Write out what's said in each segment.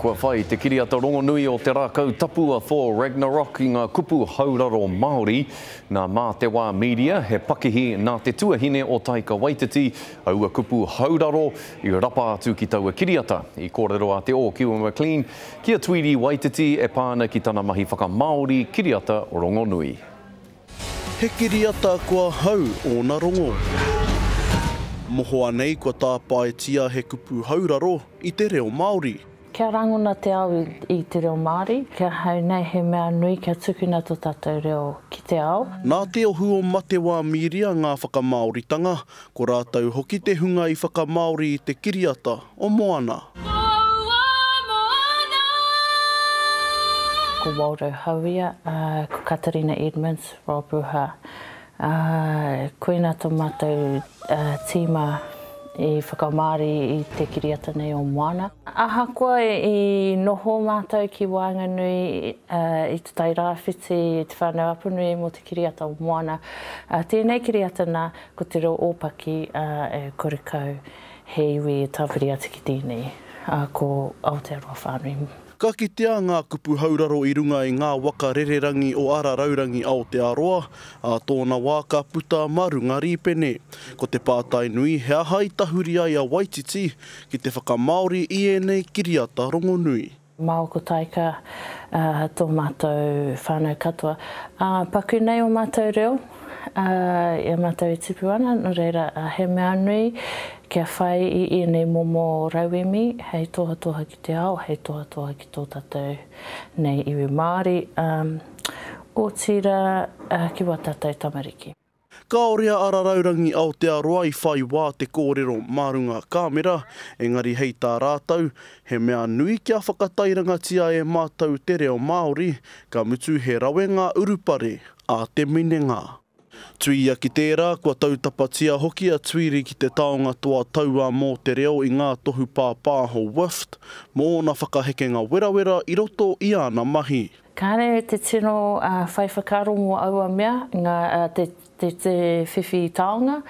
Kua whai te kiriata rongonui o Te Rākau Tapu a Thor Ragnarok i ngā kupu hauraro Māori. Nā Mā Te Wā Media, he pakihi nā te tuahine o Taika Waititi aua kupu hauraro i rapa atu ki taua kiriata. I kōrero a Te Ōkiwa McLean ki a Tweedy Waititi e pā ana ki tana mahi whakamāori kiriata rongonui. He kiriata kua hau ōna rongo. Mohoa nei kua tāpaetia he kupu hauraro i te reo Māori. Kia rangona te ao i te reo Māori, ki ahau nei he mea nui kia tukuna tō tātou reo ki te ao. Nā Te Ohu o Matewā Mīria ngā whakamāoritanga, ko rātou hoki te hunga i whakamāori i te kiriata o Moana. Ko Waldo Hauia, ko Katarina Edmonds, Rob Ruha, koina tō mātou tīma i whakamāori i te kiriata nei o Moana. Ahakoa i noho mātou ki waenganui i Te Tai Rāwhiti, i Te Whānau-a-Apanui mō te kiriata o Moana, tēnei kiriata nā, ko te reo ōpaki e korekau he iwi e tāpiri atu ki tēnei, ā, ko Aotearoa whānui. Ka kitea ngā kupu hauraro i runga i ngā waka rererangi o Ara Raurangi Aotearoa, ā tōna wā ka puta mā runga rīpene. Ko te pātai nui, he aha i tahuri ai a Waititi ki te whakamāori i ēnei kiriata rongonui? Māua ko Taika, tō mātou whānau katoa. Ā, paku nei ō mātou reo, ā, i a mātou e tipu ana, nō reira, he mea nui kia whai i ēnei momo rauemi hei tohatoha ki te ao, hei tohatoha ki tō tātou nei iwi Māori, ā, otirā, ki wā tātou tamariki. Kāore a Ara Raurangi Aotearoa i whai wā te kōrero mā runga kāmera, engari hei tā rātou, he mea nui kia whakatairangatia e mātou te reo Māori, ka mutu he rawe ngā urupare a te minenga. Tuia ki tērā, kua tautapatia hoki a Tuiri ki te taonga toa tauā mō te reo i ngā tohu pāpāho WIFT mō ōna whakahekenga werawera i roto i āna mahi. Kāre te tino whai whakaaro mō aua mea, ngā, te, te, te whiwhi taonga,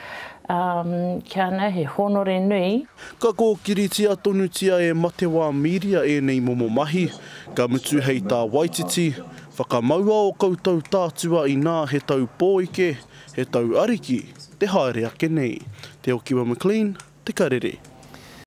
ki a nei he hōnore nui. Ka kōkiritia tonutia e Matewā Mīria ēnei momo mahi, ka mutu hei tā Waititi, Whakamaua ō koutou tātua inā he tau pōike, he tau ariki te haere ake nei. Te Okiwa McLean, Te Karere.